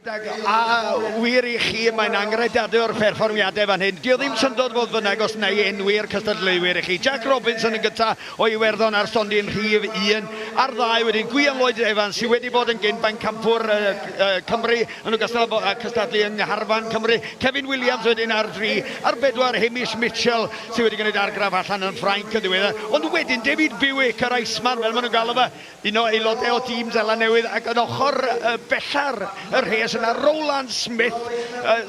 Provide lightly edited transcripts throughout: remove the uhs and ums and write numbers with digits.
Gydag a wir i chi, mae'n angredadwy o'r perfformiadau fan hyn. Dio ddim syndod fodd bynnag os na i enwi'r cystadleuwyr i chi. Jack Robinson yn gyntaf o Iwerddon ar stondin rhif 1. Ar ddau wedyn Gwion Lloyd Evans sydd wedi bod yn gyn bencampwr Cymru yn ogystal â cystadlu yng ngharfan Cymru. Kevin Williams wedyn ar dri. Ar bedwar Hamish Mitchell sydd wedi gwneud argraff allan yn Ffrainc yn ddiweddar. Ond wedyn David Buick, yr Iceman fel maen nhw'n galw fe, Un o aelodau o dîm Seland Newydd ac yn ochr bella'r y rhes yna, Rowland Smith,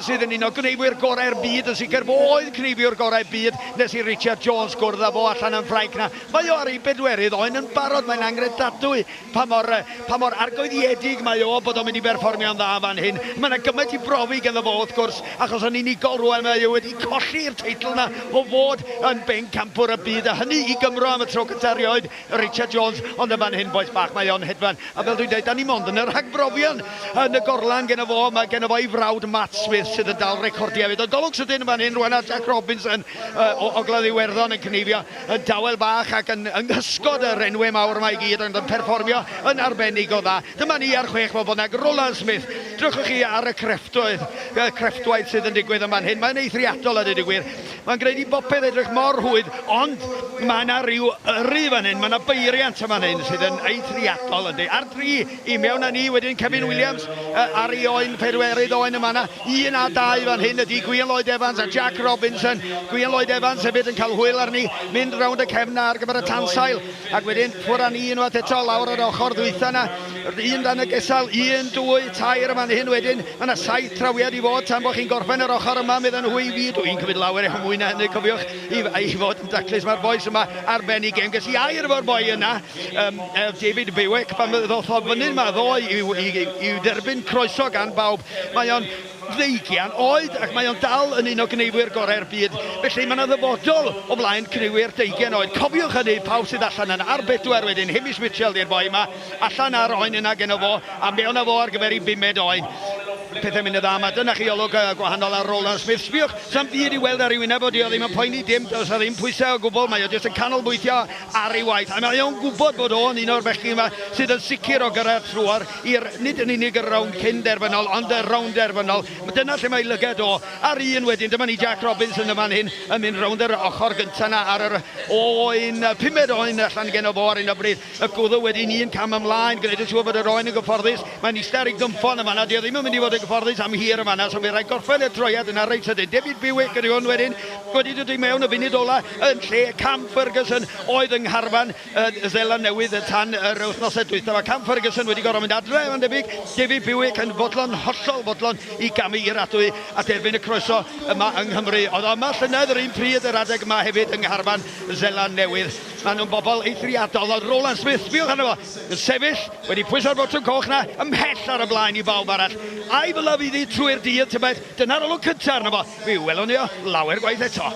sydd yn un o gneifwyr gorau'r byd yn sicr. Fo oedd cneifiwr gorau'r byd nes i Richard Jones gwrdd â fo allan yn Ffrainc 'na. Mae o ar ei bedwerydd oen yn barod, mae'n angredadwy pa mor, pa mor argoeddiedig mae o bod o'n mynd i berfformio'n dda fan hyn. Mae 'na gymaint i brofi ganddo fo wrth gwrs, achos yn unigol rŵan mae o wedi colli'r teitl 'na o fod yn bencampwr y byd, a hynny i Gymro am y tro cyntaf erioed. Richard Jones, ond yn fan hyn, bois bach, mae o'n hedfan. A fel dwi'n dweud, da ni mond yn y rhagbrofion yn y gorlan genno fo. Mae genno fo ei frawd Matt Smith sydd yn dal recordiau hefyd. Ond golwg sydyn yn fan hyn rwan ar Jack Robinson o Ogledd Iwerddon yn cneifio yn dawel bach ac yn yng nghysgod yr enwau mawr yma i gyd, ond yn perfformio yn arbennig o dda. Dyma ni ar chwech fodd bynnag, Roland Smith. Drychwch chi ar y crefftwydd, y crefftwaith sydd yn digwydd yn fan hyn. Mae'n eithriadol a dweud y gwir. Mae'n gwneud i bopeth edrych mor rhwydd, ond mae yna ryw yrru fan hyn, mae yna beiriant yn fan hyn sydd yn eithriadol, yndi. Ar dri i mewn â ni wedyn Kevin Williams ar ei oen, pedwerydd oen yma yna. Un a dau fan hyn ydy Gwion Lloyd Evans a Jack Robinson. Gwion Lloyd Evans hefyd yn cael hwyl arni, mynd rownd y cefn 'na ar gyfer y tansail. Ac wedyn ffwr â ni unwaith eto lawr yr ochr ddwytha 'na. Un dan y gesail, un, dwy, tair yn fan hyn wedyn. Mae 'na saith trawiad i fod tan bod chi'n gorffen yr ochr yma, medden nhw i fi. Dwi'n cymryd lawer iawn mwy na hynny, cofiwch, i, i fod yn daclus. Mae'r bois yma ar ben ei gêm. Ges i air efo'r boi yna, um, David Bewick, pan ddoth o fyny yma ddoe i, i, i, i dderbyn croeso gan bawb. Mae o'n ddeugian oed ac mae o'n dal yn un o gneifwyr gorau'r byd. Felly mae 'na ddyfodol o flaen cneifwyr deugian oed. Cofiwch hynny, pawb sydd allan yna. Ar bedwar wedyn, Hamish Mitchell 'di'r boi yma. Allan â'r oen yna geno fo, a mewn â fo ar gyfer ei bumed oen. Pethau'n mynd yn dda yma. Dyna chi olwg gwahanol ar Roland Smith. Sbiwch, sa'm byd i weld ar ei wyneb o, 'di o ddim yn poeni dim, does 'na ddim pwysau o gwbl, mae o jyst yn canolbwyntio ar ei waith. A mae o'n gwybod bod o'n un o'r bechgyn yma sydd yn sicr o gyrraedd trwodd i'r, nid yn unig y rownd cyn derfynol, ond y rownd derfynol. Dyna lle mae lygad o. A'r un wedyn, dyma ni Jack Robinson yn fan hyn, yn mynd rownd yr ochr gynta 'na ar yr oen, pumed oen allan geno fo ar hyn o bryd. Y gwddw wedyn un cam ymlaen, gwneud yn siŵr bod yr oen yn gyfforddus. Mae'n eistedd ar ei gynffon yn fan'na, 'di o ddim yn mynd i fod yn gyfforddus am hir yn fan'na, so fydd rhaid gorffen y troiad yna reit sydyn. David Buick ydy hwn wedyn, wedi dod i mewn y funud ola yn lle Cam Ferguson oedd yng ngharfan y Seland Newydd tan yr wythnosau dwytha. Mae Cam Ferguson wedi gorfod mynd adre, mae'n debyg. David Buick yn fodlon, hollol fodlon i gamu i'r adwy a derbyn y croeso yma yng Nghymru. Oedd o yma llynedd yr un pryd yr adeg yma hefyd yng ngharfan Seland Newydd. Maen nhw'n bobl eithriadol, ond Roland Smith, sbiwch arno fo, yn sefyll, wedi pwyso'r botwm coch 'na, ymhell ar y blaen i bawb arall. A'i fy lyf iddi trwy'r dydd, tybed, dyna'r olwg cynta arno fo. Mi welwn ni o lawer gwaith eto.